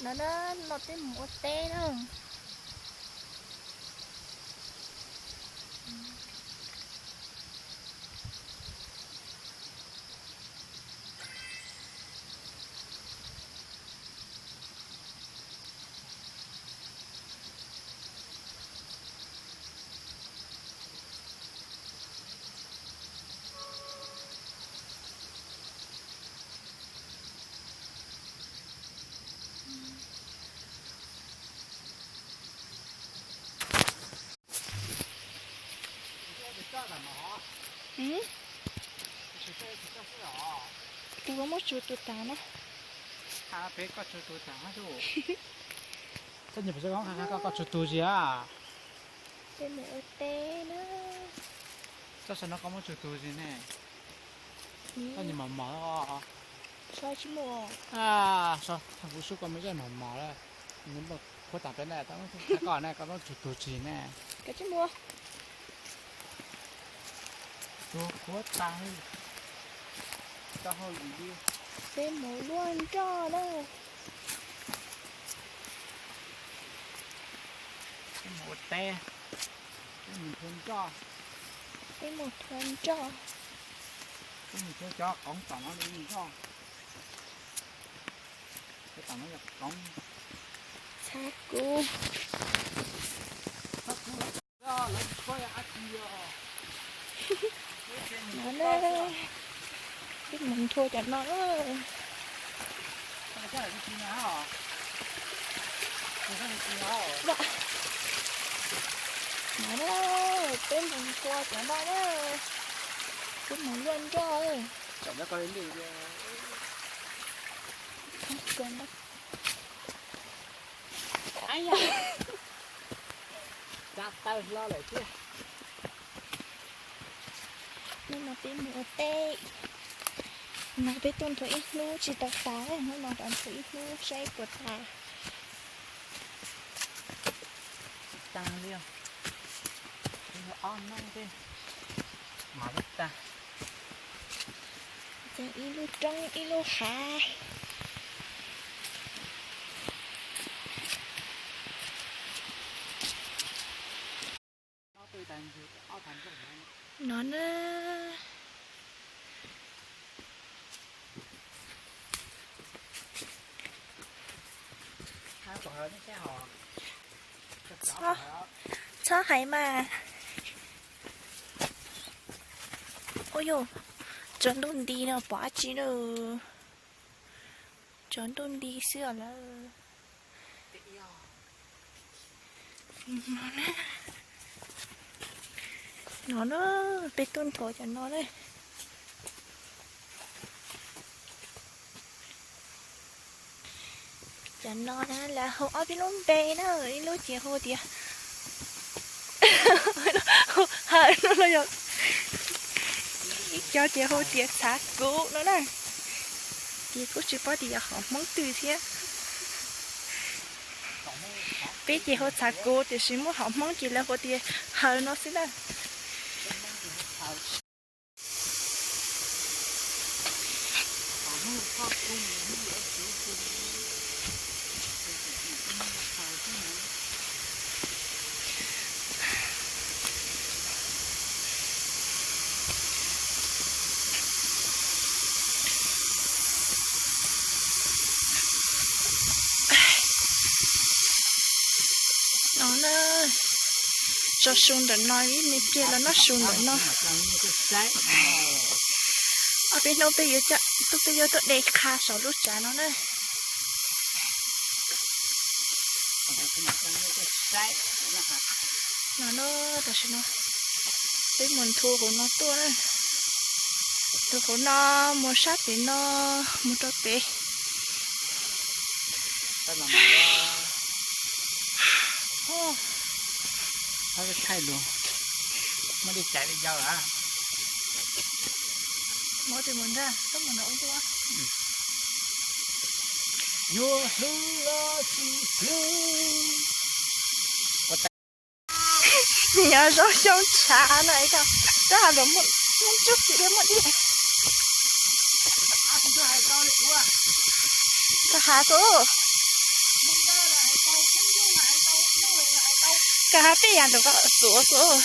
No na, no peb mus ua teb na. Kuv muab tsuag tus tas na. Koj tsuag tus tas, koj tsuag tus zis a? Peb mus ua teb na. Koj saib no koj muab tsuag tus zis ne. Koj nyias mos mos. Kuv sub koj muaj zaj mos mos lawm. Nws muaj qhuav tas peb na, koj muab tsuag tus zis ne. Koj tsis mus. Tus qhuav tas. Peb mus luaj nroj na. Peb mus ua teb. Peb mus thua nroj. Peb mus thua nroj. Peb mus thua cov qoov tom no li nroj. Cov tom no yog qoov. Txhav kuv. No na, peb mus thua cov no na. No na, peb mus thua cov no na. Peb mus luaj nroj. Hnub no peb mus ua teb. No peb tuaj nthua ib hnub tsis tau tas, hnub no rov nthua ib hnub saib puas tas. Tsis tas li os. Ob hnub tej mam li tag. Ib lub roob ib lub hav. No na. Txhob, txhob hais mas. Ua yog tsaus ntuj nti no pom dab tsi na. Tsaus ntuj nti xwb os lawm. No na, peb tuaj nthua cov no na. Cov no na lawv hu ob peb lub npe na, ib lub ces hu tias, hawm no los yog, ib cov ces hu tias txhav kuv no na. Ces kuj tsis paub tias yog hom Hmoob twg thiab. Peb ces hu txhav kuv tiam sis muaj hom Hmoob ces lawv hu tias hawm no xwb na. No na, tso su ntawm no, ib me pliag los noj su ntawm no. Ob peb hnub peb yuav tuaj, peb yuav tuaj de qha saum lub tsav no na. No na, tam sim no peb mus nthua hauv no tuaj na. Nthua hauv no, mus sab pem no, mus rau pem. Thaij lus, muaj li cais li yau lawm. Mus tus mus ntag, tub mus nrog ua ntuj. Yuav hlub los tsis hlub. Nyob zoo xyoo tshav no es koj has lus muaj, muaj ntsuj plig muaj dib. Koj has kuv. Koj hais peb yam ntawd koj txuav xwb.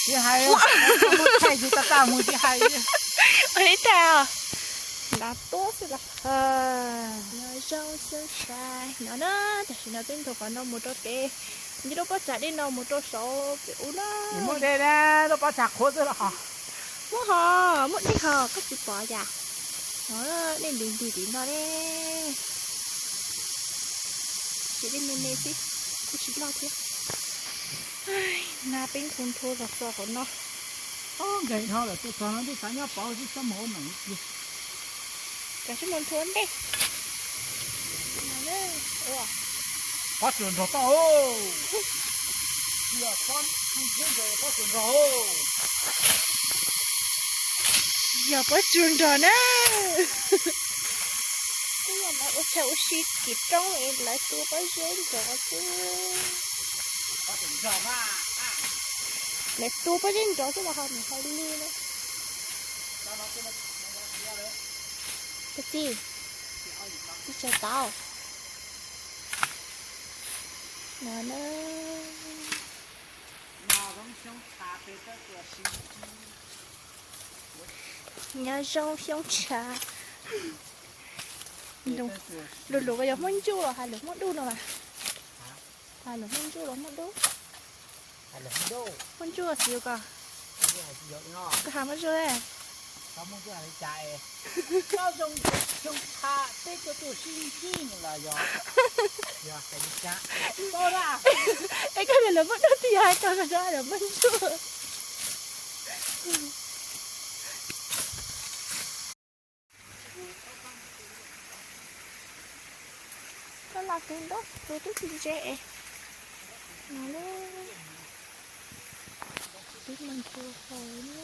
Tsis hais, tsis tag mus tsis hais. Ua li tag os. Nta tuab xwb los. Nyob zoo xyoob tshaj no na, tam sim no peb nthuav qhov no mus rau kev, nce lub pob tsav dej no mus rau saum pem ub na. Muaj dej, lub pob tsav qhuav xwb los. Muaj hos, muaj dej hos, koj tsis pom yam. Dej ntis ntis tim no ne. Ces dej me me xwb, kuj tsis loj thiab. Nab peb nthua nthua los txog qhov no. Nkeeg dhau lawm, tuaj txog no ntuj xav nyob pauv xwb, txhob mus ua neeg kiag. Kav tsij mus nthua ntej. Pob tsuas nrog tau. Pob tsuas nrog. Yog pob tsuas nrog na. Twb yog lawv ua chaw ua si kev roob es lawv tua pob zeb nrov xwb. Lawv tua pob zeb nrov xwb los ho nws hais li na. Koj txiv, txiv tsaws tau. No na. Nyob zoo xyoob tshaj. Lus luv ko yog Hmoob Ntsuj los hais lus Hmoob Duj no mas? Hais lus Hmoob Ntsuj los Hmoob Duj? Hmoob Ntsuj xwb ko. Koj hais Hmoob Ntsuj ne? Es koj hais lus Hmoob Duj tiag, koj koj hais lus Hmoob Ntsuj. Koj los kev ntaub tus twb tsis ntse no. Twb mag nthua hau na.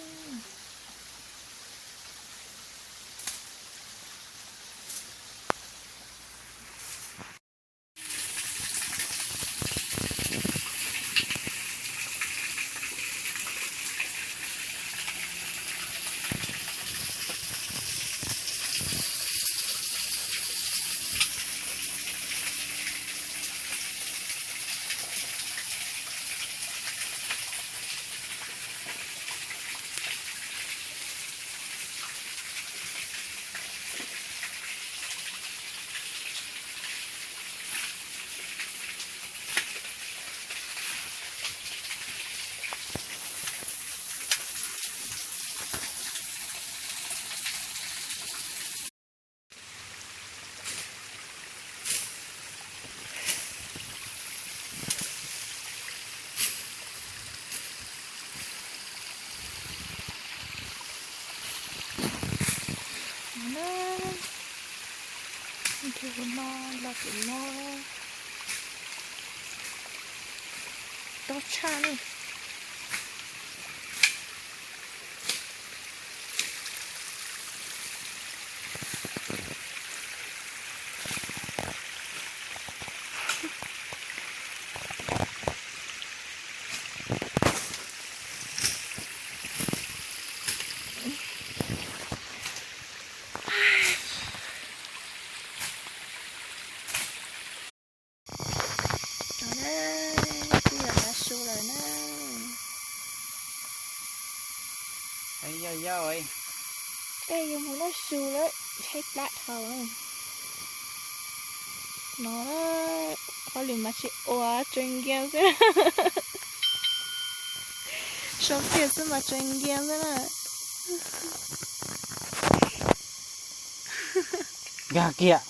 Nthua hauv no los tim no, tob tshaj li. Twb yog tav su lawm na. Yog yog, tej yuav mus noj su lawm, tshaib plab dhau. No, hauj lwm mas tsis ua, tsaws nkia xwb. Sau kiag xwb mas tsaws nkia xwb na. Nkag kiag.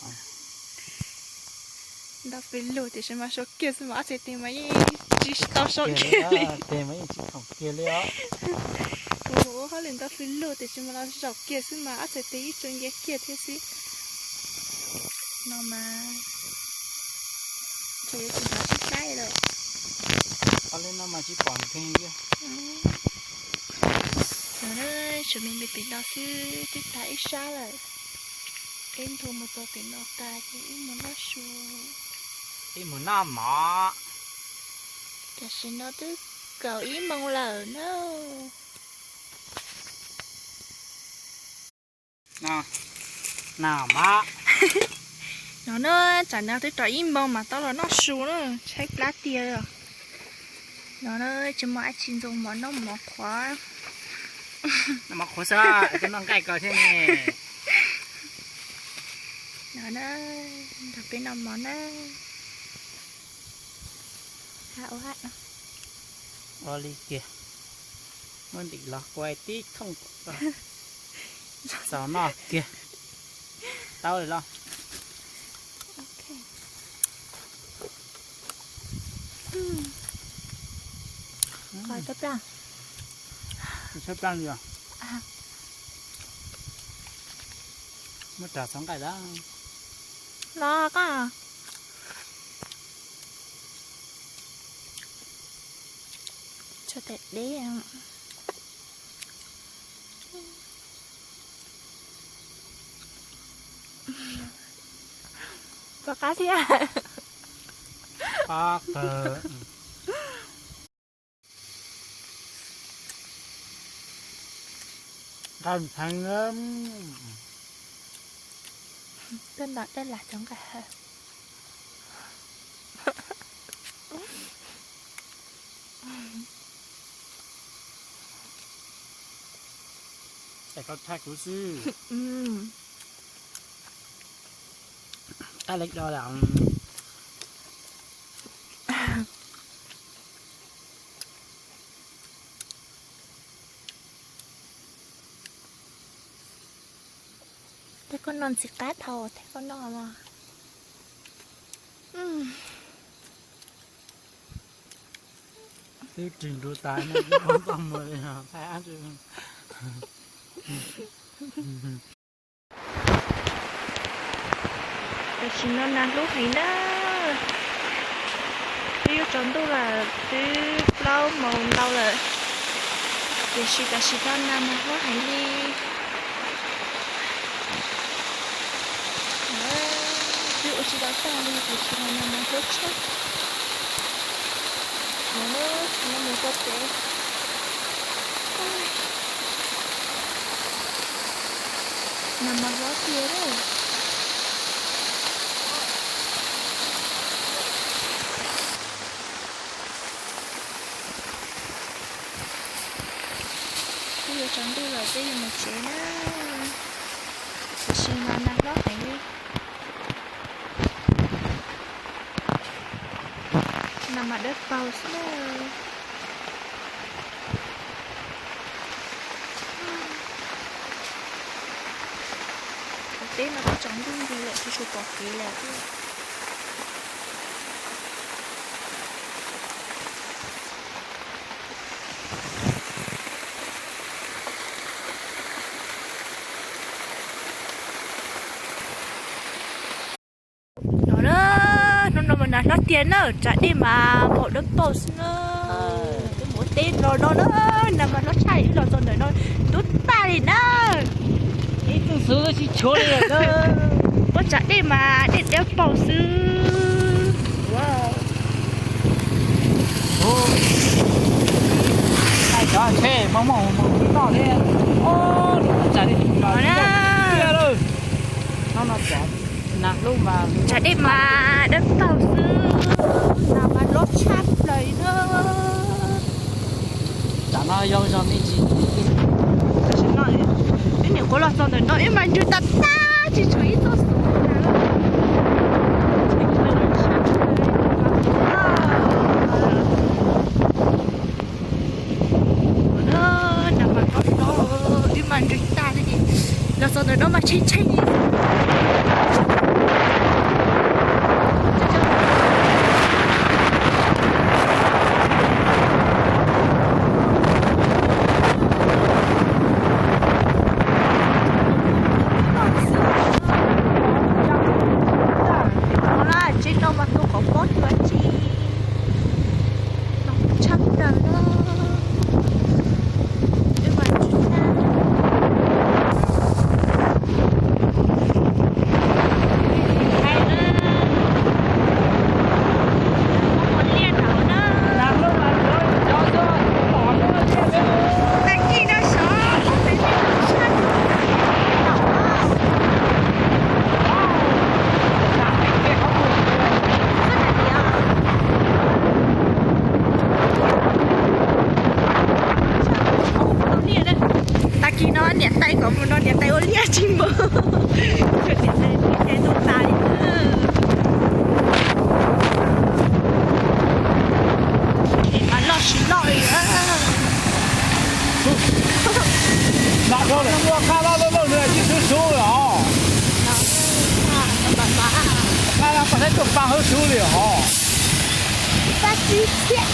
Ntau pes lug tiam sis mas sau kiag xwb mas ob txhais tes mas yeej tsis tau sau kiag li. Tes mas yeej tsis khoom kiag li os. Kuv ua hauj lwm ntau pes lug tiam sis mas los zaum kiag xwb mas ob txhais tes yeej tsaws nkia kiag thiab xwb. No mas tseem yuav tsis hnov sib caib lawm. Qhov li no mas tsis pom nkeeg li. Tsuas me me pem no xwb twb tag ib sab lawm. Peb nthua mus txog pem no tas ces wb mus noj su. Wb mus noj mov. Tam sim no twb kaum ib moos lawm na. Noj mov. No na, tsam no twb rau ib moos mas tau los noj su na, tshaib plab tiag li os. No na, tsis muaj dab tsi ntxuav mov noj mov qhuav. Noj mov qhuav xwb, noj nqaij ko thiab ne. No na, nrog peb noj mov na. Ua li kiag, muab ntim los kuai tib thooj, xaus noj kiag. Tau li los. Qos tshab plab. Tshab plab li os. Muab rau txhob nqaij dab. Los koj. Tshuav tais deb. Koj qab thiab. Qab kawg. Nqaij ntheev. Twb nto dej las cov nqaij. Es koj thaij kuv xwb. Qab li do lawm. Thiab koj noj ntxim qab dhau thiab koj noj mas. Twb ris nruv tas no, tsis pom txoj muag li no, thaij ab tsi. Tam sim no nag hlub heev na. Twb yuav tsaus ntuj lawm, twb plaub moos ntau lawm, tiam sis tam sim no nag mas hlub heev li. Twb ua tsis tau tag li, tam sim no nag mas hlub tshaj. Mus, mus rau pem. Nag mas hlub tiag li. Twb yuav tsaus ntuj lawm, peb yuav mus tsev na. Tam sim no nag hlub heev li. Nag mas dawb paug xwb na. Peb no twb tsaus ntuj nti lawm, tsis tshua pom kev lawm thiab. No na, hnub no mas nag hlob tiag na, tsam dej mas npau dawb paug xwb na. Twb mus ua teb los no na, nag mas hlob tshaj, wb los txog ntawm no ntub tag li na. Ib tug xwb tsis tshuav li. Ua tsam dej mas dej dawb paug xwb. Cov tsheb maj maj mus tsis toj li. Tsam dej mas dawb paug xwb, nag mas hlob tshaj plaws na. Tam no yog zog me ntsis, tam sim no wb nyuam qhuav los txog ntawm no wb mas ntswg tag tag tsis tshuav ib txoj xov. Nag mas hlob hlob, wb mas ntswg tag li. Los txog ntawm no mas tshee tshee li. Tsev no mas tu qhov pob cuav tsi tshaj plaws na. Wb mas tsis tag. Mas loj tsis loj li. Nag hmo lawm muaj qab loj loj loj nws tsis sub sub lawm os. Qab loj pom saib tuaj pab hauv sub li os. Pab tib thiab.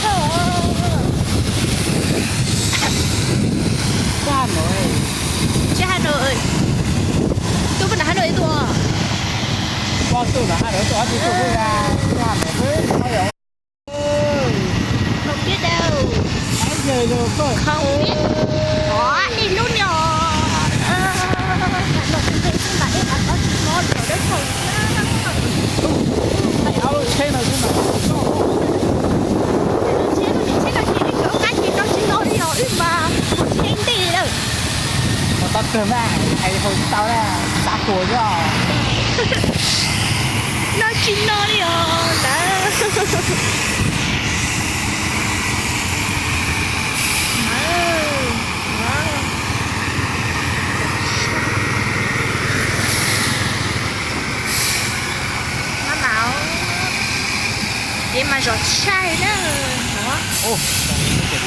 Tsis ha no, tuaj pab nram ha no tuaj. Pab tuaj nram ha no tuaj, tsis tuaj pab nram ha no. Không biết đâu. Không biết. Có đi lút nè. Ơ, nó cũng về xung quanh đây, nó có chỉ có lửa đó thôi. Thầy áo lốt chết nó chứ mà. Chết nó, chết nó, chết nó, chết nó, chết nó, chết nó, chết nó, chết nó, chết nó. Tau twg mas hais hauv tsis tau na, xav tuag xwb os. No tsis no li os ntawd. Mab maum, kev mas zom saib na.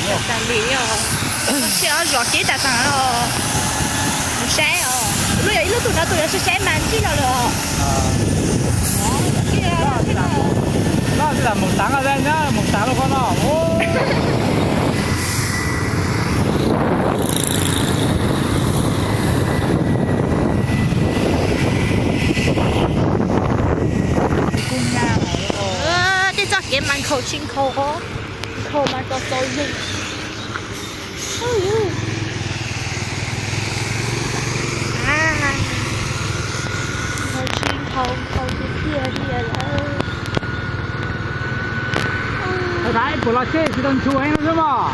Zom tas li os. Koj sim zov kev tas tas los mus saib os. Lub yog ib lub tug no tus yuav saib saib mas ntsib no lawm os. Loj tsis tas mus tav no, mus tav lub qhov no. Tej txoj kev mas nkhaus tsis nkhaus os, nkhaus mas txaus txaus yus. Nkhaus tsis nkhaus, nkhaus tiag tiag li lawm. Thaum ib puas los seb tsis tau ntshu heev no xwb mog.